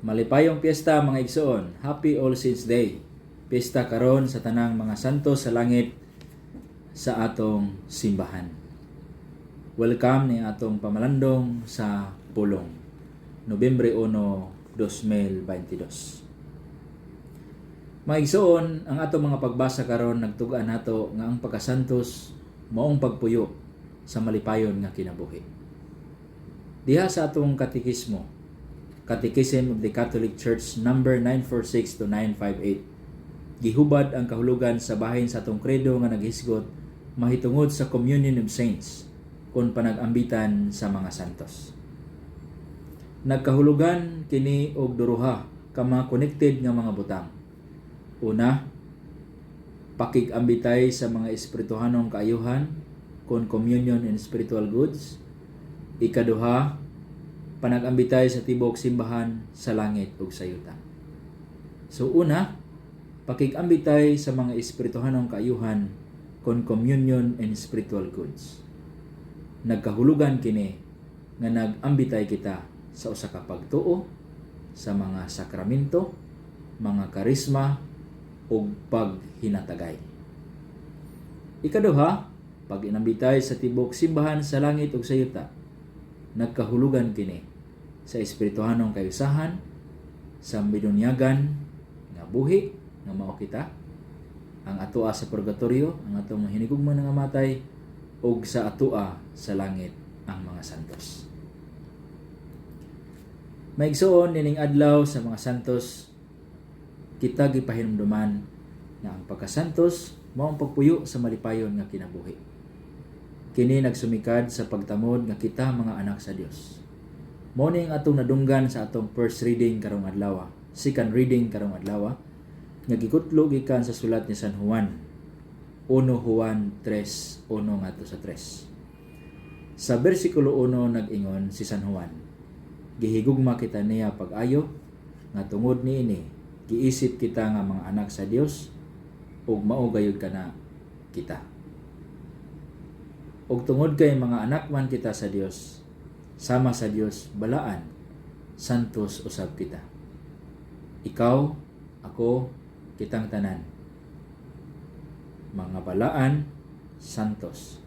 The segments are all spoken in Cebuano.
Malipayong piyesta, mga igsoon. Happy All Saints Day. Piyesta karon sa tanang mga santo sa langit sa atong simbahan. Welcome ni atong pamalandong sa pulong. Nobyembre 1, 2022. Mga igsoon, ang atong mga pagbasa karon nagtug-an nato nga ang pagkasantos maong pagpuyo sa malipayon nga kinabuhi. Diha sa atong katekismo, Catechism of the Catholic Church number 946 to 958, gihubad ang kahulugan sa bahin sa atong credo nga naghisgot mahitungod sa communion of saints kon panag-ambitan sa mga santos. Nagkahulugan kini og duruha ka mga connected nga mga butang. Una, pakig-ambitay sa mga espirituhanong kaayuhan kon communion in spiritual goods. Ikaduha, panag-ambitay sa tibuok simbahan sa langit ug sa yuta. So una, pakig-ambitay sa mga espirituhanong kaayuhan kon communion in spiritual goods. Nagkahulugan kini nga nag-ambitay kita sa usa ka pagtuo, sa mga sakramento, mga karisma ug paghinatagay. Ikaduha, pag inambitay sa tibuok simbahan sa langit ug sa yuta, nagkahulugan kini sa espirituhanong kayusahan, sa binunyagan nga buhi nga mao kita, ang atoa sa purgatorio, ang atong mga hinigugma nga matay, ug sa atoa sa langit, ang mga santos. Maigsoon, nining adlaw sa mga santos, kita gipahinumduman nga ang pagkasantos mao ang pagpuyo sa malipayon nga kinabuhi. Kini nagsumikad sa pagtamod nga kita mga anak sa Dios. Mao ni ang atong nadunggan sa atong first reading karong adlaw, second reading karong adlaw, nga gikutlo gikan sa sulat ni San Juan. 1 Juan 3:1 ngadto sa 3. Sa bersikulo 1 nag-ingon si San Juan, "Gihigugma kita niya pag-ayo nga tungod niini giisip kita nga mga anak sa Dios ug mao gayud kana kita. Ug tungod kay mga anak man kita sa Dios, sama sa Dios balaan, santos usab kita." Ikaw, ako, kitang tanan, mga balaan, santos.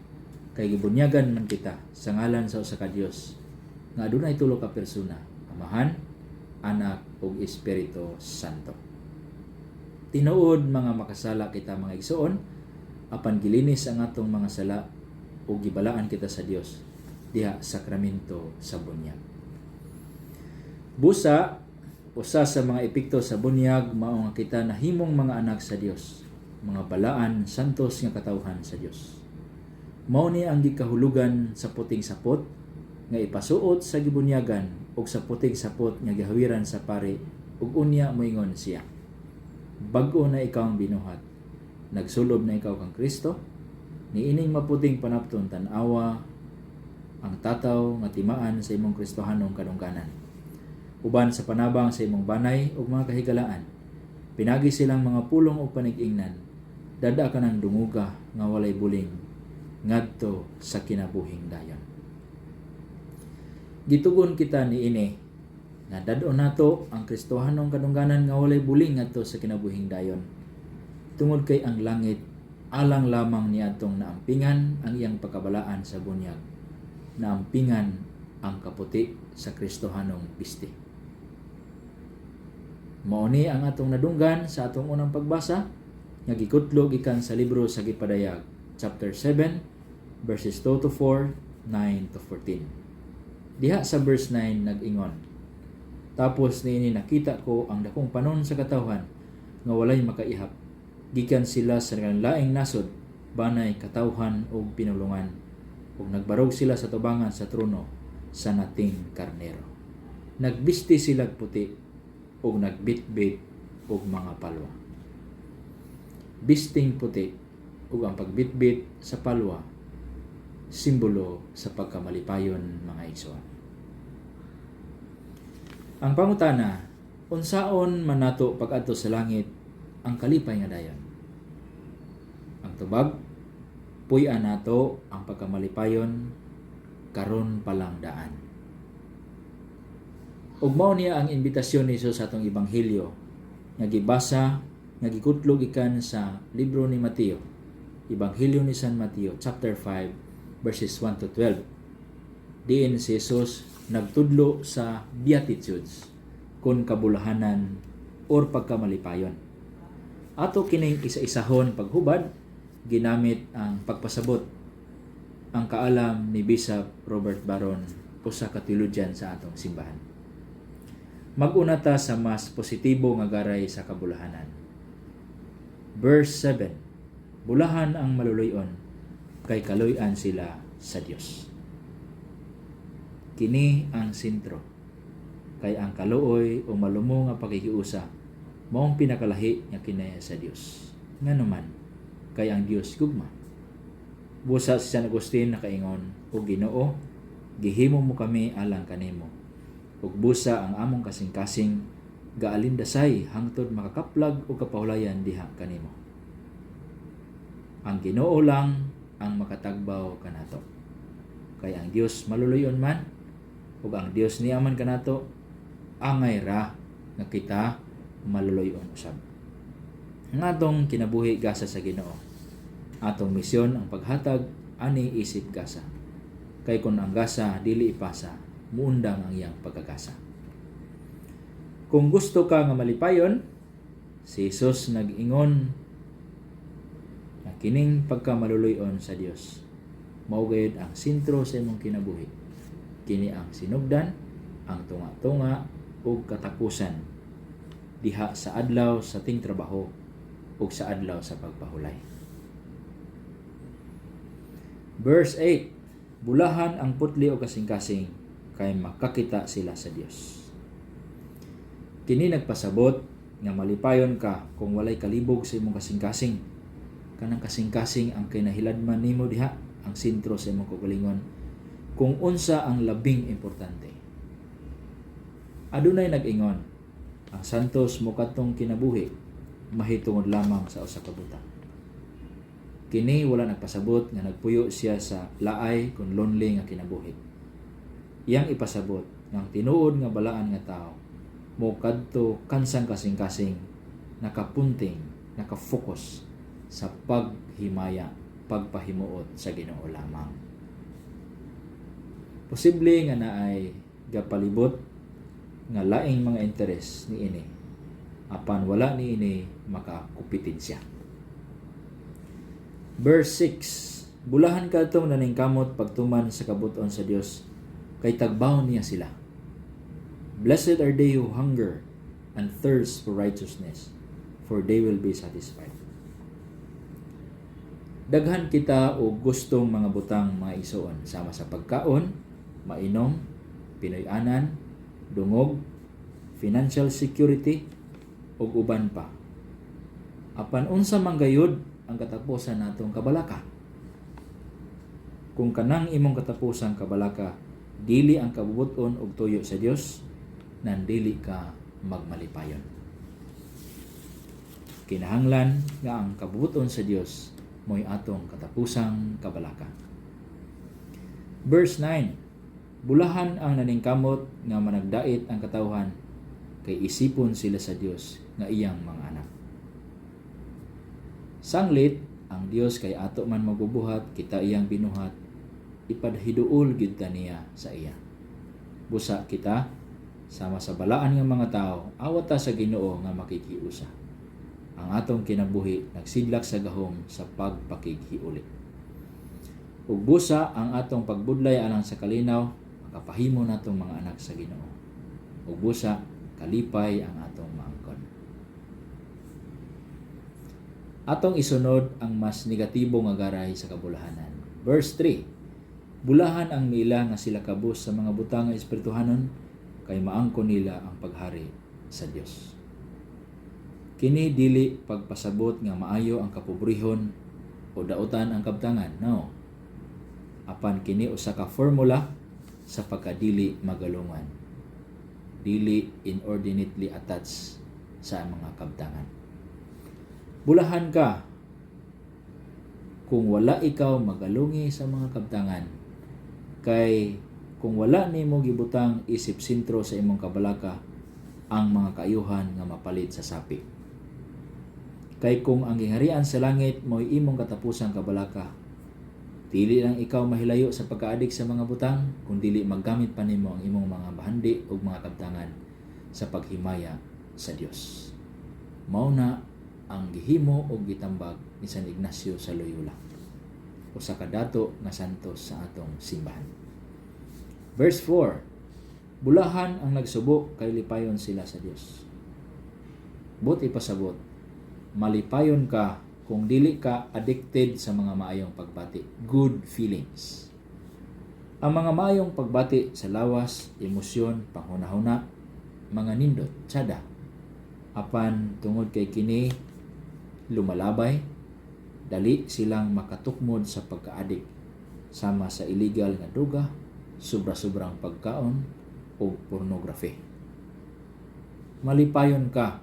Kay gibunyagan man kita sa ngalan sa usa ka Dios nga adunay tulo ka persona, Amahan, Anak ug Espiritu Santo. Tinuod mga makasala kita, mga igsoon, apan gilinis ang atong mga sala ug gibalaan kita sa Dios diha sakramento sa bunyag. Busa, usa sa mga epekto sa bunyag mao nga kita nahimong mga anak sa Dios, mga balaan, santos nga katawhan sa Dios. Mao ni ang gikahulugan sa puting sapot nga ipasuot sa gibunyagan ug sa puting sapot nga gihawiran sa pari ug unya moingon siya, "Bag-o na ikaw ang binuhat. Nagsulob na ikaw kang Kristo. Niining maputing panapton, tan-awa ang tataw nga timaan sa imong Kristohanong kadungganan. Uban sa panabang sa imong banay ug mga kahigalaan, pinagi silang mga pulong ug panig-ingnan, dad-a ka ng dunguga nga walay buling ngadto sa kinabuhing dayon." Gitugon kita niini nga dad-on nato ang Kristohanong kadungganan nga walay buling ngadto sa kinabuhing dayon. Tungod kay ang langit alang lamang niadtong naampingan ang iyang pagkabalaan sa bunyag. Naampingan ang kaputi sa Kristohanong bisti. Mao ni ang atong nadunggan sa atong unang pagbasa nga gikutlo gikan sa libro sa Gipadayag, chapter 7, verses 2 to 4, 9 to 14. Diha sa verse 9 nag-ingon, "Tapos niini nakita ko ang dakong panon sa katawhan nga walay makaihap. Gikan sila sa laing nasod, banay, katawhan ug pinulungan, ug nagbarog sila sa tubangan sa trono sa Nating Karnero. Nagbisti sila puti ug nagbitbit og mga palwa." Bisting puti ug ang pagbitbit sa palwa, simbolo sa pagkamalipayon, mga igsoon. Ang pangutana, unsaon man nato pag-adto sa langit ang kalipay nga dayon? Ang tubag, puy-an nato ang pagkamalipayon karon pa lang daan. Ug mao niya ang imbitasyon ni Jesus sa atong ebanghelyo nga gibasa, nga gikutlog gikan sa libro ni Mateo. Ebanghelyo ni San Mateo chapter 5 verses 1 to 12. Diin si Jesus nagtudlo sa Beatitudes kon kabulahanan or pagkamalipayon. Ato kining isa-isahon paghubad ginamit ang pagpasabot, ang kaalam ni Bishop Robert Barron, usa ka theologian sa atong simbahan. Mag-una ta sa mas positibo nga garay sa kabulahanan. Verse 7: "Bulahan ang maluluy-on, kay kaluy-an sila sa Dios." Kini ang sentro. Kay ang kaluoy o malumo nga pakikiusa maong pinakalahi nga kinaya sa Dios. Ngano man, kay ang Dios gugma. Busa si San Agustin nakaingon, "O Ginoo, gihimo mo kami alang kanimo. Ug busa ang among kasing-kasing gaalindasay hangtod makakaplag og kapahulayan diha kanimo." Ang Ginoo lang ang makatagbaw kanato. Kay ang Dios maluluyon man, ug ang Dios niya man kanato, angay ra nga kita maluluyon usab. Ang atong kinabuhi gasa sa Ginoo. Atong misyon ang paghatag ani isip gasa. Kay kung ang gasa dili ipasa, muundang ang iyang pagkagasa. Kung gusto ka nga malipayon, si Jesus nag-ingon na kining pagkamaluluyon sa Dios mao gayud ang sentro sa imong kinabuhi. Kini ang sinugdan, ang tunga-tunga ug katapusan diha sa adlaw sa tingtrabaho ug sa adlaw sa pagpahulay. Verse 8: "Bulahan ang putli o kasing-kasing, kay makakita sila sa Dios." Kini nagpasabot nga malipayon ka kung walay kalibog sa imong kasing-kasing. Kanang kasing-kasing ang kinahiladman nimo diha, ang sentro sa imong kaugalingon kung unsa ang labing importante. Adunay nag-ingon, ang santos mokadtong kinabuhi mahitungod lamang sa usa ka butang. Kini wala nagpasabot nga nagpuyo siya sa laay kon lonely nga kinabuhi. Iyang ipasabot nga ang tinuod nga balaan nga tao mo kadto kansang kasing-kasing nakapunting, nakafocus sa paghimaya, pagpahimuot sa Ginoo lamang. Posible nga naay gapalibot nga laing mga interes ni ini, apan wala ni ini makakumpetensya. Verse 6: "Bulahan kadtong naningkamot pagtuman sa kabut-on sa Dios, kay tagbawon niya sila." Blessed are they who hunger and thirst for righteousness, for they will be satisfied. Daghan kita og gustong mga butang, mga igsoon, sama sa pagkaon, mainom, Pinoy-anan, dungog, financial security, ug uban pa. Apan unsa man gayud ang katapusan natong kabalaka? Kung kanang imong katapusang kabalaka dili ang kabubut-on ug tuyo sa Dios, nandili ka magmalipayon. Kinahanglan nga ang kabubut-on sa Dios mo'y atong katapusang kabalaka. Verse 9: "Bulahan ang naningkamot nga managdait ang katawhan, kay isipon sila sa Dios nga iyang mga anak." Sanglit, ang Dios kay ato man magbubuhat, kita iyang binuhat, ipadhiduol gyud ta niya sa iya. Busa kita, sama sa balaan nga mga tao, awat ta sa Ginoo nga makikiusa. Ang atong kinabuhi nagsidlak sa gahom sa pagpakighiuli. Ug busa ang atong pagbudlay alang sa kalinaw, makapahimo natong mga anak sa Ginoo. Ug busa kalipay ang atong maangkon. Atong isunod ang mas negatibo nga garay sa kabulahanan. Verse 3: "Bulahan ang miila nga sila kabus sa mga butang nga espirituhanon, kay maangkon nila ang paghari sa Dios." Kini dili pagpasabot nga maayo ang kapobrehon o dautan ang kabtangan, no. Apan kini usa ka formula sa pagkadili magalungan. Dili inordinately attached sa mga kabtangan. Bulahan ka kung wala ikaw magalungi sa mga kabtangan, kay kung Kung wala nimo gibutang isip sentro sa imong kabalaka ang mga kaayuhan nga mapalit sa sapi. Kay kung ang gingharian sa langit mo'y imong katapusang kabalaka, dili lang ikaw mahilayo sa pagkaadik sa mga butang, kun dili maggamit pa nimo ang imong mga bahandi ug mga kabtangan sa paghimaya sa Dios. Mao na ang gihimo og gitambag ni San Ignacio sa Loyola, usa ka dato nga santos sa atong simbahan. Verse 4: Bulahan ang nagsubo kay lipayon sila sa Dios. Buot ipasabot, malipayon ka kung dili ka addicted sa mga maayong pagbati, good feelings. Ang mga maayong pagbati sa lawas, emosyon, panghunahuna, mga nindot, tsada. Apan tungod kay kini lumalabay, dali silang makatukmod sa pagkaadik sama sa illegal nga droga, sobra-sobrang pagkaon o pornography. Malipayon ka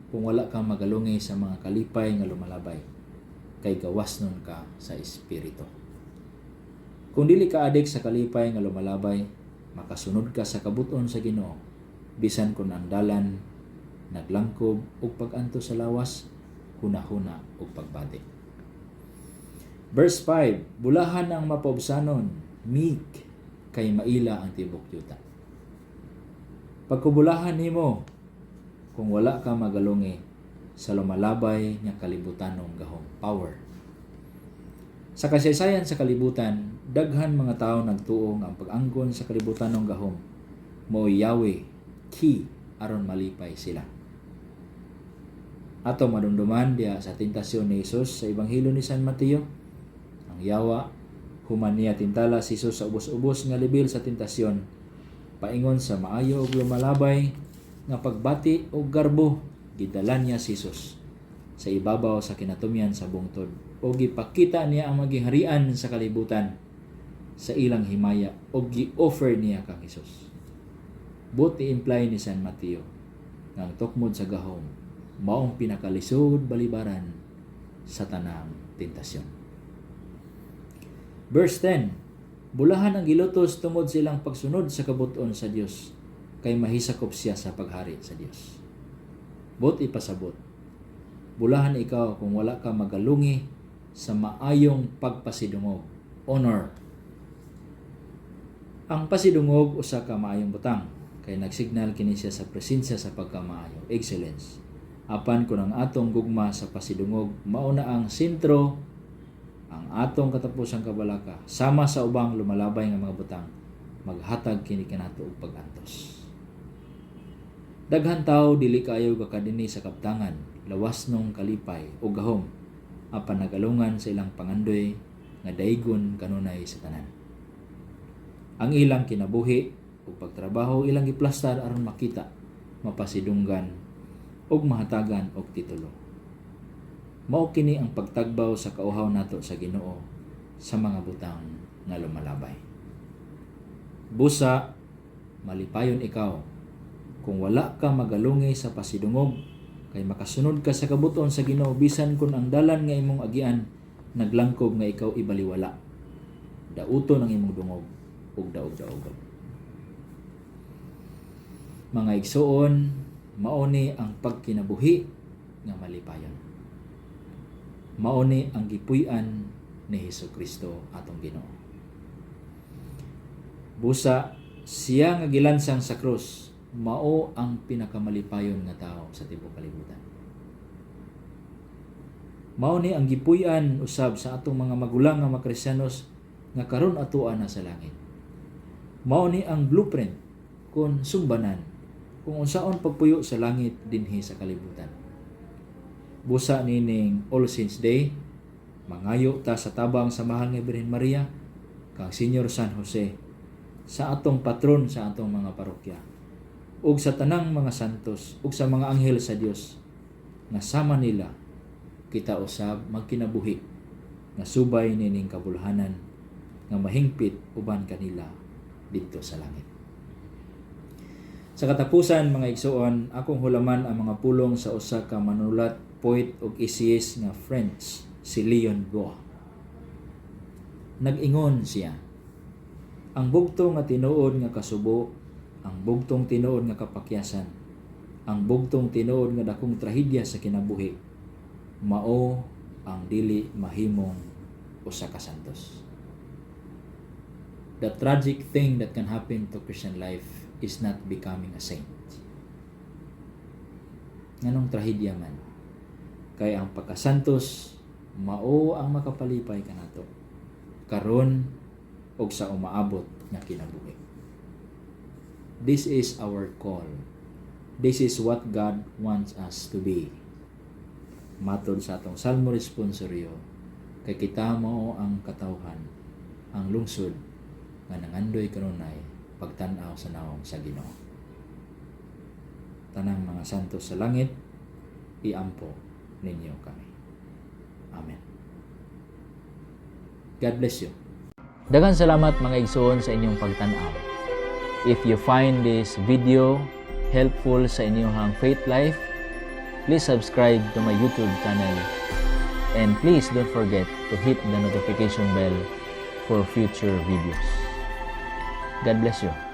kung wala kang magalungi sa mga kalipay nga lumalabay, kay gawas nun ka sa espiritu. Kung dili ka adik sa kalipay nga lumalabay, makasunod ka sa kabuton sa Ginoo, bisan kung ang dalan naglangkob og pag-antos sa lawas, hunahuna ug pagbati. Verse 5: Bulahan ang mapaubsanon, meek, kay maila ang tibok yuta. Pagkubulahan nimo kung wala ka magalungi sa lumalabay nga kalibutanong gahom, power. Sa kasaysayan sa kalibutan, daghan mga tao nagtuo nga ang pag-angkon sa kalibutanong gahom mo'y yawi, key aron malipay sila. Ato madumduman diha sa tentasyon ni Jesus sa Ebanghelyo ni San Mateo, ang yawa, human niya tintala si Jesus sa ubos-ubos nga level sa tentasyon, paingon sa maayo ug lumalabay nga pagbati og garbo, gidala niya si Jesus sa ibabaw sa kinatumyan sa bungtod o gipakita niya ang mga gingharian sa kalibutan sa ilang himaya o gi-offer niya kang Jesus. Buot i-imply ni San Mateo nga ang tukmod sa gahom maong pinakalisod balibaran sa tanang tentasyon. Verse 10: Bulahan ang gilutos tungod sa ilang pagsunod sa kabuton sa Dios, kay mahisakop siya sa paghari sa Dios. Buot ipasabot, bulahan ikaw kung wala ka magalungi sa maayong pagpasidungog, honor. Ang pasidungog usa ka maayong butang kay nagsignal kini siya sa presensya sa pagkamaayo, excellence. Apan kung ang atong gugma sa pasidungog mao na ang sentro, ang atong katapusang kabalaka sama sa ubang lumalabay nga mga butang, maghatag kini kanato og pag-antos. Daghan tawo dili kaayo gakadini sa kabtangan, lawas nung kalipay o gahom, apan nagalungan sa ilang pangandoy nga daigon kanunay sa tanan. Ang ilang kinabuhi ug pagtrabaho ilang giplastar aron makita, mapasidunggan ug mahatagan og titulo. Mao kini ang pagtagbaw sa kauhaw nato sa Ginoo sa mga butang nga lumalabay. Busa, malipayon ikaw kung wala ka magalungi sa pasidungog kay makasunod ka sa kabuton sa Ginoo bisan kung ang dalan nga imong agian naglangkob nga ikaw ibaliwala. Dauton ang imong dungog ug daog-daogon. Mga igsuon, mao ni ang pagkinabuhi nga malipayon. Mao ni ang gipuy-an ni Hesus Kristo atong Ginoo. Busa, siya nga gilansang sa krus, mao ang pinakamalipayon nga tao sa tibuok kalibutan. Mao ni ang gipuy-an usab sa atong mga magulang nga mga Kristiyanos nga karon atoa na sa langit. Mao ni ang blueprint kung sumbanan kung unsaon pagpuyo sa langit dinhi sa kalibutan. Busa nining All Saints Day, mangayo ta sa tabang sa mahal nga Birhen Maria kang Senyor San Jose, sa atong patron sa atong mga parokya, ug sa tanang mga santos ug sa mga anghel sa Dios nga sama nila kita usab magkinabuhi nga subay nining kabulhanan nga mahingpit uban kanila didto sa langit. Sa katapusan, mga igsuon, akong hulaman ang mga pulong sa usa ka manulat, poet ug essayist nga French, si Leon Bloy. Nag-ingon siya, Ang bugtong nga tinuod nga kasubo, ang bugtong tinuod nga kapakyasan, ang bugtong tinuod nga dakong trahedya sa kinabuhi, mao ang dili mahimong usa ka santos. The tragic thing that can happen to Christian life is not becoming a saint. Nganong trahedya man? Kay ang pagkasantos mao ang makapalipay kanato karon ug sa umaabot nga kinabuhi. This is our call. This is what God wants us to be. Matod sa atong Salmo responsorio, kay kita mao ang katawhan, ang lungsod nga nangandoy kanunay pagtan-aw sa nawong sa Ginoo. Tanang mga santos sa langit, iampo ninyo kami. Amen. God bless you. Daghang salamat, mga igsoon, sa inyong pagtan-aw. If you find this video helpful sa inyong faith life, please subscribe to my YouTube channel. And please don't forget to hit the notification bell for future videos. God bless you.